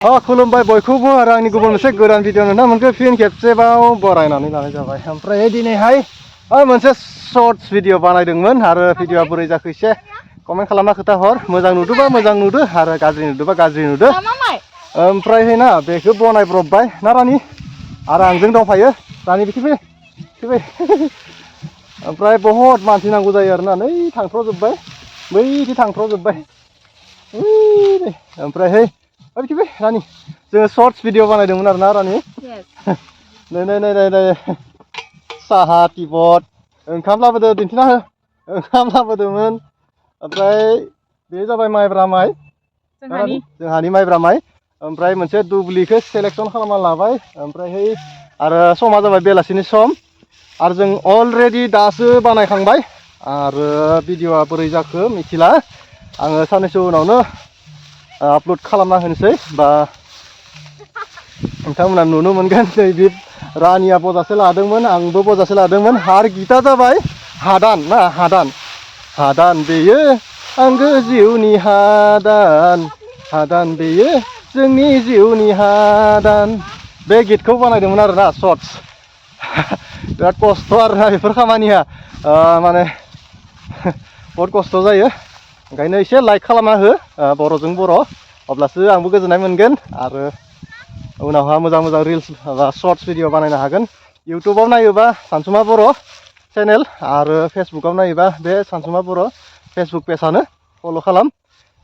खुलुमबाय बयखौबो आरो आंनि गुबुन मोनसे गोदान भिडिअ नोंथांमोनखौ फिन खेबसेबाव बरायनानै लानाय जाबाय। ओमफ्राय दिनैहाय मोनसे शर्ट्स भिडिअ बानायदोंमोन आरो भिडिअआ बोरै जाखो एसे कमेन्ट खालामना खोथा हर। मोजां नुदोंबा मोजां नुदो आरो गाज्रि नुदोंबा गाज्रि नुदो। ओमफ्रायहाय ना बेखौ बनायब्रबबाय ना रानि आरो आंजों दंफायो रानि बिथिं फै फैबाय। ओमफ्राय बहुद मानसि नांगौ जायो आरोना नै थांथ्र'जोब्बाय बैदि थांथ्र'जोब्बाय ओमफ्रायहाय बिथिं फै रानि जोङो शर्ट्स भिडिअ बानायदोंमोन आरोना रानि नै नै नै नै साहा टिबट ओंखाम लाबोदो दिन्थिना हो ओंखाम लाबोदोंमोन। ओमफ्राय बे जाबाय माइब्रा माइ जोंहानि माइब्रा माइ। ओमफ्राय मोनसे दुब्लिखौ सेलेक्सन खालामना लाबाय। ओमफ्रायहाय आरो समा जाबाय बेलासिनि सम आरो जों अलरेडि दासो बानायखांबाय आरो भिडिअआ बोरै जाखो मिथिला आङो साननैसो उनावनो आपल'ड खालामना होनोसै बा नोंथांमोना नुनो मोनगोन। नैबे रानिया बजासे लादोंमोन आंबो बजासे लादोंमोन आरो गिता जाबाय हादान ना हादान हादान बेयो आंगो जिउनि हादान हादान बेयो जोंनि जिउनि हादान बे गितखौ बानायदोंमोन आरोना शर्ट्स। बिराद खस्थ' आरोना बेफोर खामानिया माने बहुद खस्थ' जायो। ओंखायनो एसे लाइक खालामना हो बर'जों बर' अब्लासो आंबो गोजोननाय मोनगोन आरो उनावहा मोजां मोजां रिल्स बा शर्ट्स भिडिअ बानायनो हागोन। इउटुबाव नायोबा सानसुमा बर' चेनेल आरो फेसबुकाव नायोबा बे सानसुमा बर' फेसबुक पेजआनो फल' खालाम।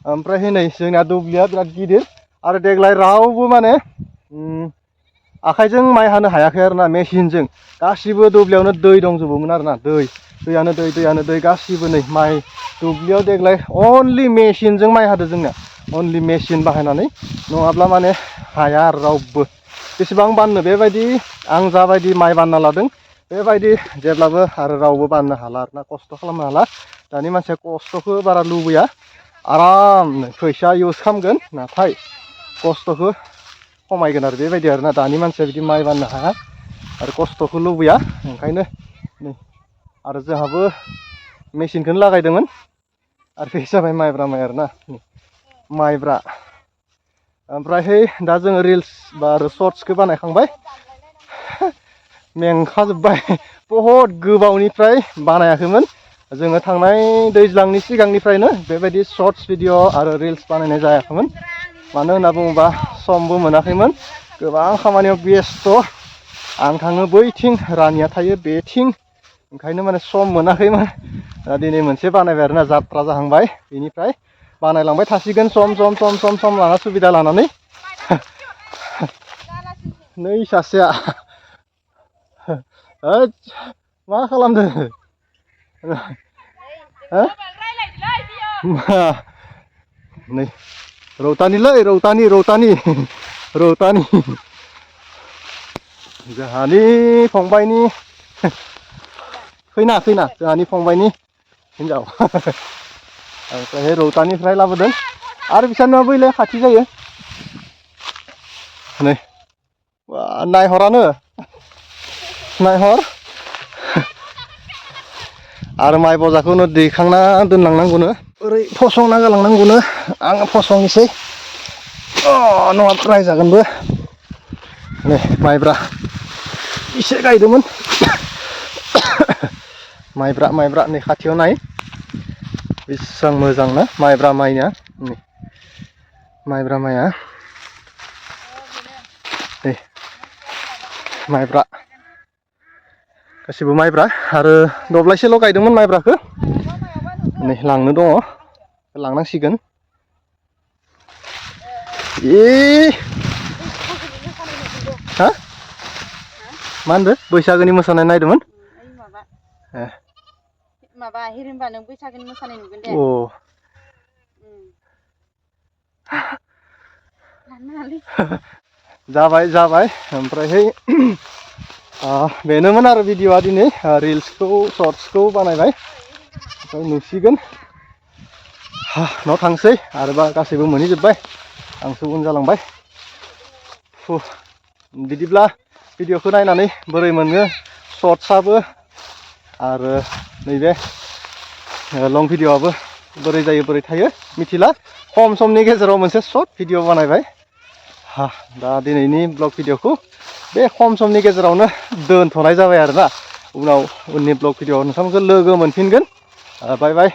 ओमफ्राय नै जोंना दुब्लिया बिराद गिदिर आरो देग्लाय रावबो माने आखाइजों माइ हानो हायाखै आरोना मेसिनजों गासिबो दुब्लियावनो दै दंजोबोमोन आरोना दैयानो दै गासिबो नै माइ दुब्लियाव देग्लाय अनलि मेसिनजों माइ हादों जोंना अनलि मेसिन बाहायनानै नङाब्ला माने हाया आरो रावबो बेसेबां बाननो बेबायदि आं जाबायदि माइ बानना लादों बेबायदि जेब्लाबो आरो रावबो बाननो हाला आरोना खस्थ' खालामनो हाला। दानि मानसिया खस्थ'खौ बारा लुबैया आरामनो फैसा इउस खालामगोन नाथाय खस्थ'खौ खमायगोन आरो बेबायदि आरोना दानि मानसिया बिदि माइ बान्नो हाया आरो खस्थ'खौ लुबैया। ओंखायनो नै आरो जोंहाबो मेचिनखौनो लागायदोंमोन आरो बे जाबाय माइब्रा माइ आरोना माइब्रा। ओमफ्रायहाय दा जोङो रिल्स बा आरो शर्ट्सखौ बानायखांबाय मेंखाजोब्बाय बहुद गोबावनिफ्राय बानायाखैमोन जोङो थांनाय दैज्लांनि सिगांनिफ्रायनो बेबायदि शर्ट्स भिडिअ आरो रिल्स बानायनाय जायाखैमोन। मानो होनना बुङोबा समबो मोनाखैमोन गोबां खामानियाव बेस्थ'। आं थाङो बैथिं रानिया थायो बेथिं ओंखायनो माने सम मोनाखैमोन। दिनै मोनसे बानायबाय आरोना जात्रा जाहांबाय बेनिफ्राय बानायलांबाय थासिगोन सम लाना सुबिदा लानानै। नै सासेया होद मा खालामदों नै रौतानिलै रौतानि जोंहानि फंबाइनि खैना जोंहानि फंबाइनि हिनजाव। ओमफ्राय रौतानिफ्राय लाबोदों आरो बिसोरना बैलाय खाथि जायो नै नायहरानो नायहर आरो माइ बजाखौनो दैखांना दोनलांनांगौनो ओरै फसंना गालांनांगौनो आं फसंनोसै नङा रायजागोनबो। नै माइब्रा एसे गायदोंमोन माइब्रा नै खाथियाव नाय बेसेबां मोजां ना माइब्रा माइया माइब्रा माइया नै माइब्रा गासिबो माइब्रा आरो दब्लायसेल' गायदोंमोन माइब्राखौ नै लांनो दङ लांनांसिगोन। हा मा होनदो बैसागोनि मोसानाय नायदोंमोन माबा हिरिम्बा नों बैसागोनि मोसानाय नुगोन दे। जाबाय ओमफ्रायहाय बेनोमोन आरो भिडिअआ दिनै रिल्सखौ शर्ट्सखौ बानायबाय ओमफ्राय नुसिगोन न'आव थांसै आरोबा गासैबो मोनहैजोब्बाय आंसो उन जालांबाय। बिदिब्ला भिडिअखौ नायनानै बोरै मोनो शर्ट्सआबो आरो नैबे लं भिडिअआबो बोरै जायो बोरै थायो मिथिला खम समनि गेजेराव मोनसे सर्ट भिडिअ बानायबाय दा दिनैनि ब्लग भिडिअखौ बे खम समनि गेजेरावनो दोनथ'नाय जाबाय आरोना उननि ब्लग भिडिअआव नोंथांमोनखौ लोगो मोनफिनगोन बाय बाय